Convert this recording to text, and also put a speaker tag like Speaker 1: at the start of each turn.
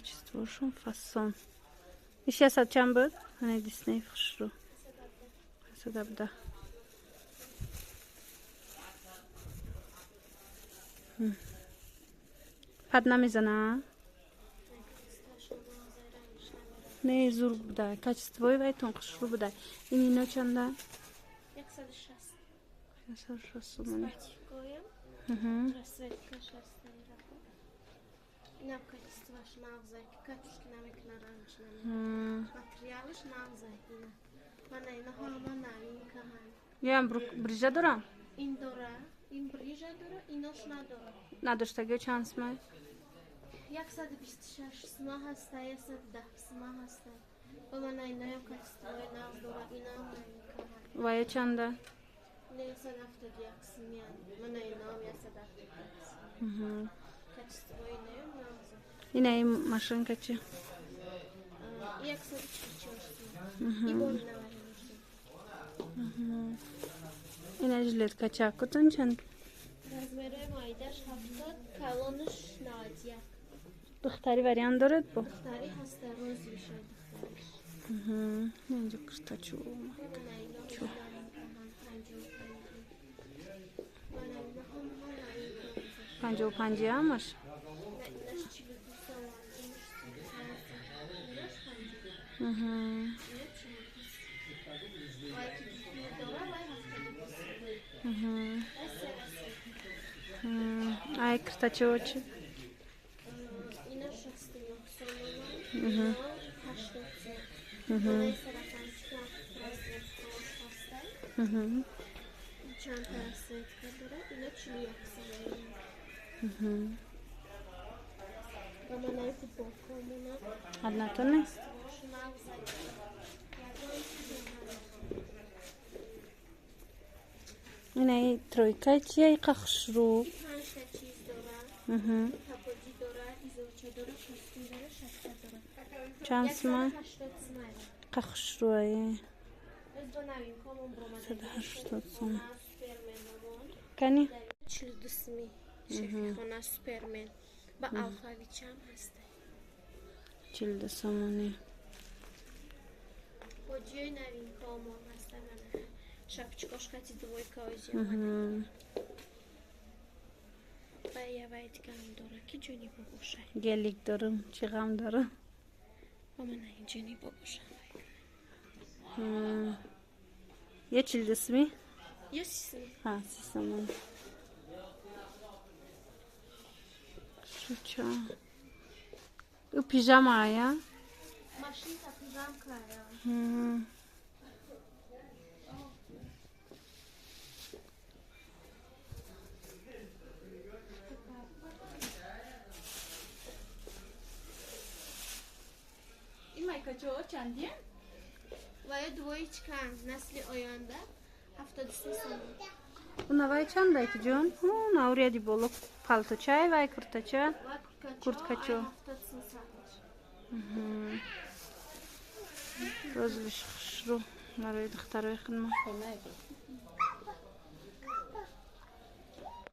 Speaker 1: Качествошон фасон. Иш 100 чанд буд? Ана Дисней хушрӯ. 117. Пад намезана? Не, зур буда. Качествои вайтон хушрӯ буда. Ин ино чанда?
Speaker 2: 160.
Speaker 1: 160 сомонӣ.
Speaker 2: Расцветкаш ҳаста. Инам качествош нағза, ки качество намекуна, рангш намекуна. Материалаш нағза ина. Мана ина ҳама новинка ҳан.
Speaker 1: Ям брижа дора?
Speaker 2: Ин дора, ин брижа дора, инош надора.
Speaker 1: Надоштагиё чанд сумай?
Speaker 2: 126 сума ҳаста, 110 сума ҳаста. Ва мана иноям качествои нағз дора, инам новинка ҳан.
Speaker 1: Ва я чанда?
Speaker 2: Ина 171 сумиян. Мана иноам 171 сум. Качествои иноям нағза.
Speaker 1: Ина ин машинка чи?
Speaker 2: 144 сум. И бори навари мошин.
Speaker 1: Ина жилетка чакутон чанд?
Speaker 2: Размерои майдаш 70, калонаш 91.
Speaker 1: Духтари вариант дорад бо?
Speaker 2: Духтари ҳаста, розовый шай духтариш.
Speaker 1: Инҷо куртачо.
Speaker 2: Мана ино
Speaker 1: Чо.
Speaker 2: новинка ҳан, 55. Мана ино ҳама новинка гузашта.
Speaker 1: 55 ҳамаш?
Speaker 2: На, инаш 42 сомон, инаш 35 сомон, инаш 50. Ино 42 сом. Вай ки духтур дора, вай 72 сом. Вай серасем.
Speaker 1: Ай куртачо чи?
Speaker 2: Ино 69 сомонан, ино 80 сом. Манаи сарафанчика расцветкаош ҳаста. Чандта расцветка дора, ино 41 сомонан. Ва манаи футболкаомона
Speaker 1: Однотонный?
Speaker 2: качествош нағза. Ягон чизе надорад.
Speaker 1: Ина и тройка чия иқа хушрӯ?
Speaker 2: Панҷта чиз дора. Капоҷӣ дора, изорча дора, костюм дора, шапка дора.
Speaker 1: Чанд сума?
Speaker 2: 180 сумай.
Speaker 1: Иқа хушрӯае.
Speaker 2: Боз бо новинкаомон баромада.
Speaker 1: 180 сум.
Speaker 2: Суперменомон.
Speaker 1: Кани?
Speaker 2: 42 суми. Шефихона Супермен. Ба алфавитчам ҳаста.
Speaker 1: 42 сомонӣ.
Speaker 2: Боҷиёи новинкаомон ҳаста мана. Шапочкош хати двойка ози омада. Ва явай дигаам дора, ки ҷони бобошай.
Speaker 1: Гелик дорам, чӣ ғам дорам.
Speaker 2: Ва мана ин ҷони бобошам.
Speaker 1: Я 42 суми?
Speaker 2: Ё 30 суми.
Speaker 1: Ҳа, 30 сомон. Шуча. Ӯ пижама ая?
Speaker 2: Машинка пижамка я.
Speaker 3: Ин майкачо чандия?
Speaker 2: Ва ё двоечкан насли оянда 73 сомон.
Speaker 1: Ӯ наваи чандай ки ҷон? Наврияди боло палточай вай куртача?
Speaker 2: Ва курткачо
Speaker 1: Курткачо.
Speaker 2: ай 70 сом саташ.
Speaker 1: Розовыш хушрӯ барои духтарои хидмат.
Speaker 3: Хонаи.